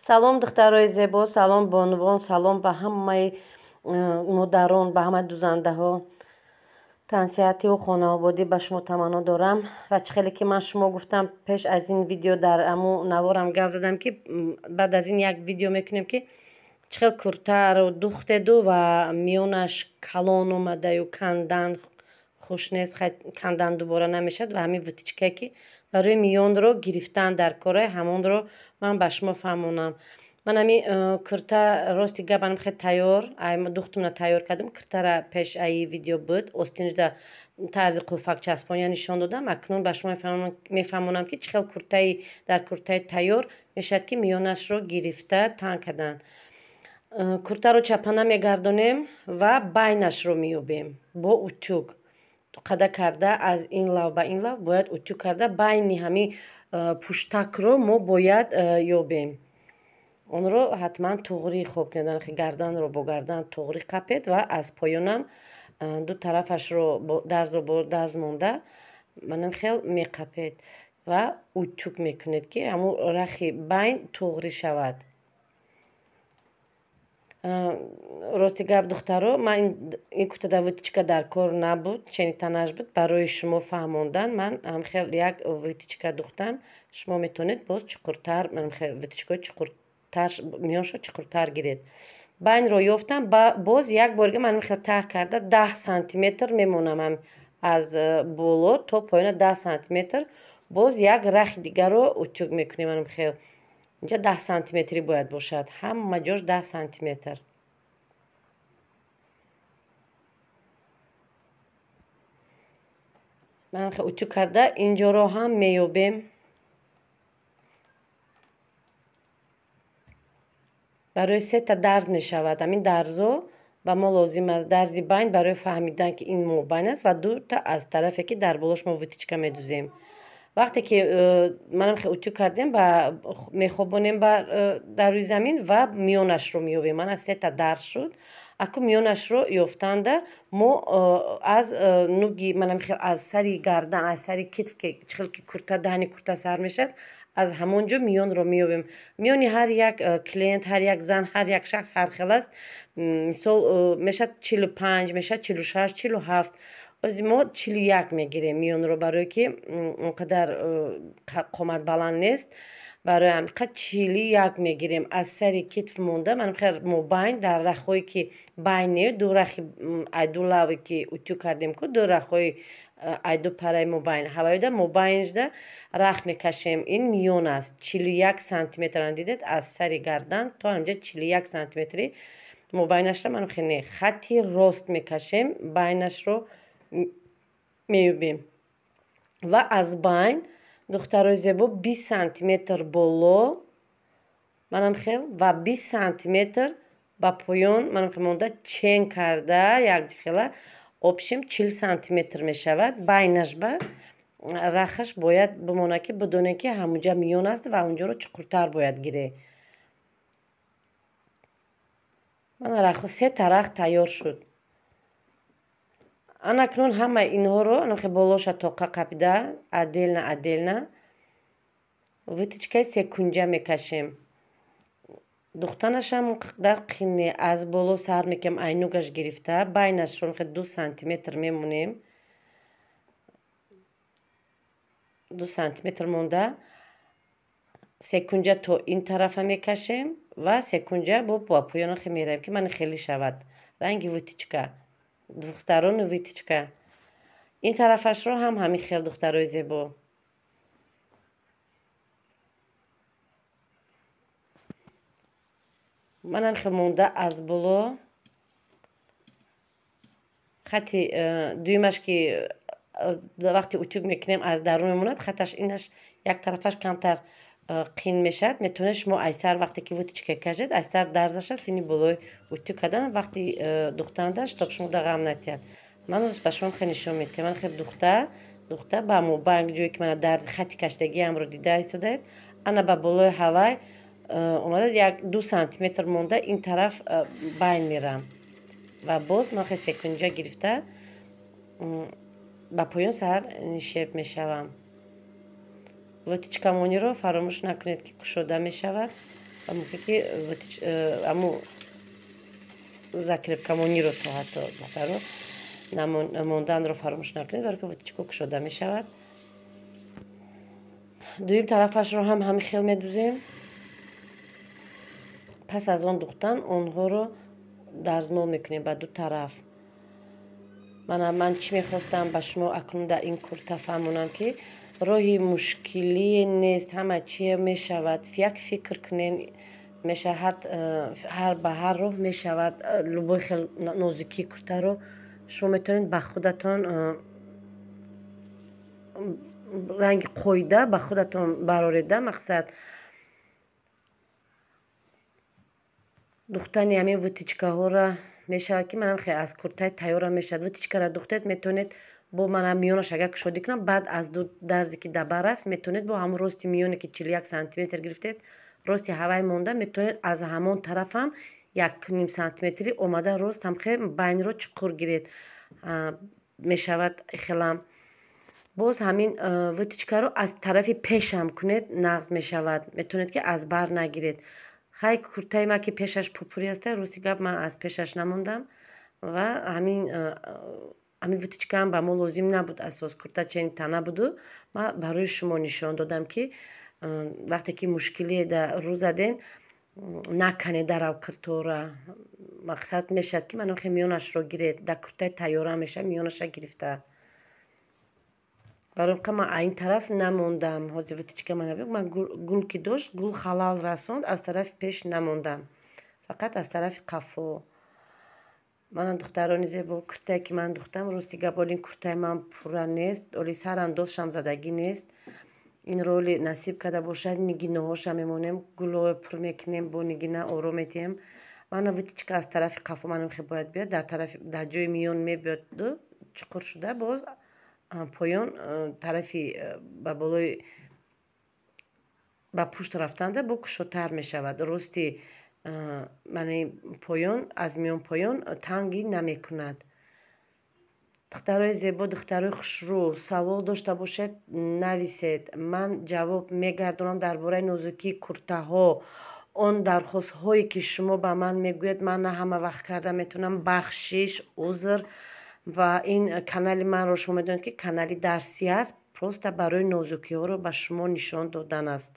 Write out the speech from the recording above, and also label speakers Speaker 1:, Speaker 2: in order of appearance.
Speaker 1: Салом, духтарои зебо, салом, бонувон, салом ба ҳамаи модарон, ба ҳамаи дузандаҳо. Тансиҳативу хонаободӣ ба шумо таманно дорам. Ва чӣ хеле ки ман шумо гуфтам, пеш аз ин видео дар аму наворам гап задам, ки баъд аз ин як видео мекунем, ки чӣ хел куртаро духтеду ва миёнаш калон омадаю кандан хуш нест, кандан дубора намешавад. Ва ҳамин выточкае, ки барои миёнро гирифтан дар кора, ҳамонро ман ба шумо фаҳмонам. Ман ҳами курта, рости гап, анам хел тайёр духтумна тайёр кардам. Куртара пеш аи видео буд, остинжда тарзи қулфакчаспония нишон додам. Акнун ба шумо мефаҳмонам, ки чӣ хел куртаи дар куртаи тайёр мешавад, ки миёнашро гирифта танг кардан. Куртаро чапана мегардонем ва байнашро меёбем бо утюг. Қада карда аз ин лав ба ин лав бояд утюг карда байни ҳамин пуштакро мо бояд ёбем. Онро ҳатман туғри хоб кунед, гарданро бо гардан туғри қапед ва аз поёнам ду тарафашро дарзро бо дарз монда манам хел меқапед ва утюг мекунед, ки ҳамун рахи байн туғрӣ шавад. Рости гап, духтаро, ман ин куртада выточка дар кор набуд, чени танаш буд. Барои шумо фаҳмондан ман ҳамхел як выточка духтам. Шумо метавонед боз чуқуртар, выточкаҳои чуқуртар, миёншо чуқуртар гиред. Байнро ёфтам, боз як борига ман хел таҳ карда 10 сантиметр мемонам, аз боло то поёна 10 сантиметр. Боз як рахи дигарро утюг мекунем. Манам хел инҷа 10 сантиметрӣ бояд бошад, ҳама ҷош 10 сантиметр. Манам хел утюг карда инҷоро ҳам меёбем. Барои сета дарз мешавад. Ҳамин дарзо ба мо лозим аст. Дарзи байн барои фаҳмидан, ки ин мобайн аст, ва дута аз тарафе, ки дар болош мо выточка медузем. Вақте ки манам хел утюг кардем, мехобонем дар рӯи замин ва миёнашро меёбем. Мана сета дарз шуд. Аку миёнашро ёфтанда мо аз нуги манам хел аз сари гардан, аз сари китф, ки чӣ хел ки курта, даҳани курта сар мешавад, аз ҳамон ҷо миёнро меёбем. Миёни ҳар як клиент, ҳар як зан, ҳар як шахс ҳар хел аст. Мисол, мешавад 45, мешавад 46, 47. Ози мо 41 мегирем миёнро, барое ки он қадар қомат баланд нест. Барои ҳамин 41 мегирем. Аз сари китф монда манам хел мобайн дар рахҳое, ки байн не, ду рахи ай ду лаве, ки утюг кардем ку, ду рахҳои ай ду параи мобайн ҳавоида мобайнжда рах мекашем. Ин миён аст, 41 сантиметр. Дидед, аз сари гардан то ҳаминҷа 41 сантиметри мобайнашро манам хел не, хатти рост мекашем, байнашро меёбем. Ва аз байн, духтарои зебо, 20 сантиметр боло манам хел ва 20 сантиметр ба поён манам хел монда чен карда як хела, общем 40 сантиметр мешавад. Байнаш ба рахаш бояд бимонад, ки бидонем, ки ҳамунҷа миён аст ва унҷоро чуқуртар бояд гирем. Мана рах, сета рах тайёр шуд. Анакнун ҳамаи инҳоро анахе болоша тоқа қапида отдельно отдельно выточкаи секунҷа мекашем. Духтанашам дар қин не. Аз боло сар мекунем, айнугаш гирифта байнашро 2 сантиметр мемонем. 2 сантиметр монда секунҷа то ин тарафа мекашем ва секунҷа бо ба поёнахе меравем, ки мана хеле шавад ранги выточка, двухсторонний выточка. Ин тарафашро ҳам ҳамин хел, духтарои зебо. Манам хел монда аз боло хати дуюмаш, ки вақте утюг мекунем, аз дарун мемонад хаташ. Инаш як тарафаш камтар қин мешавад. Метавонед шумо айсар, вақте ки выточка кашед, айсар дарзаша сини болои утюг кардан вақти духтанда, чтоб шумо да ғам натиҳад. Ман ба шумо хел нишон медиҳам. Ман хел духта духта ба мобайн, ҷое ки мана дарзи хати каштагиамро дида истодаед, ана ба болои ҳавай омада як 2 сантиметр монда ин тараф байн мерам ва боз ман хел секунҷа гирифта ба поён сар нишеб мешавам. Выточкамониро фаромӯш накунед, ки кушода мешавад. Ва мумкин ки аму закрепкамониро то ҳатто, духтаро, монданро фаромӯш накунед, барои ки выточка кушода мешавад. Дуюм тарафашро ҳам ҳамин хел медузем. Пас аз он духтан онҳоро дарзмол мекунем ба ду тараф. Мана, ман чӣ мехостам ба шумо акнун дар ин курта фаҳмонам, ки роҳи мушкилие нест, ҳама чие мешавад. Як фикр кунен, мешавад, ҳар ба ҳар роҳ мешавад. Любой хел нозукии куртаро шумо метавонед ба худатон ранги қоида ба худатон барореда. Мақсад, духтани ҳамин выточкаҳоро мешавад, ки манам хе аз куртаи тайёрам мешавад. Выточкаро духтед, метавонед бо мана миёнаш агар кушодӣ кунам, баъд аз ду дарзе ки дабар аст, метавонед бо ҳамон рости миёне, ки 41 сантиметр гирифтед, рости ҳавай монда, метавонед аз ҳамон тарафам 1,5 сантиметрӣ омада, рост ҳамхе байнро чуқур гиред, мешавад. Хелам боз ҳамин выточкаро аз тарафи пешам кунед, нағз мешавад. Метавонед, ки аз бар нагиред. Хай, куртаи ма ки пешаш пупури аста, рости гап, ман аз пешаш намондам ва ҳамин выточкаам ба мо лозим набуд. Асос курта чени тана буду ман барои шумо нишон додам, ки вақте ки мушкилие рӯ заден, наканед дарав киртора. Мақсад, мешавад, ки манохе миёнашро гиред, дар куртаи тайёра мешавад миёнаша гирифта. Барои ман ин тараф намондам. Ҳозир выточка мана, ман гул ки дошт, гул халал расонд, аз тарафи пеш намондам, фақат аз тарафи қафо. Мана, духтарони зебо, куртае ки ман духтам, рости гап, оли ин куртаи ман пурра нест, оли сарандозшам задагӣ нест. Инро оли насиб карда бошад, нигиноҳоша мемонем, гулҳое пур мекунем, бо нигина оро метиҳем. Мана, выточка аз тарафи қафо манохе бояд биёд, дар тарафи дар ҷои миён мебиёду чуқур шуда, боз поён тарафи ба болои ба пушт рафтанда бо кушодтар мешавад. Рости мани поён аз миён поён тангӣ намекунад. Духтарои зебо, духтарои хушрӯ, савол дошта бошед, нависед, ман ҷавоб мегардонам. Дар бораи нозукии куртаҳо он дархостҳое, ки шумо ба ман мегӯед, ман на ҳама вақт карда метавонам, бахшиш, узр. Ва ин канали манро шумо медонед, ки канали дарсӣ аст, просто барои нозукиҳоро ба шумо нишон додан аст.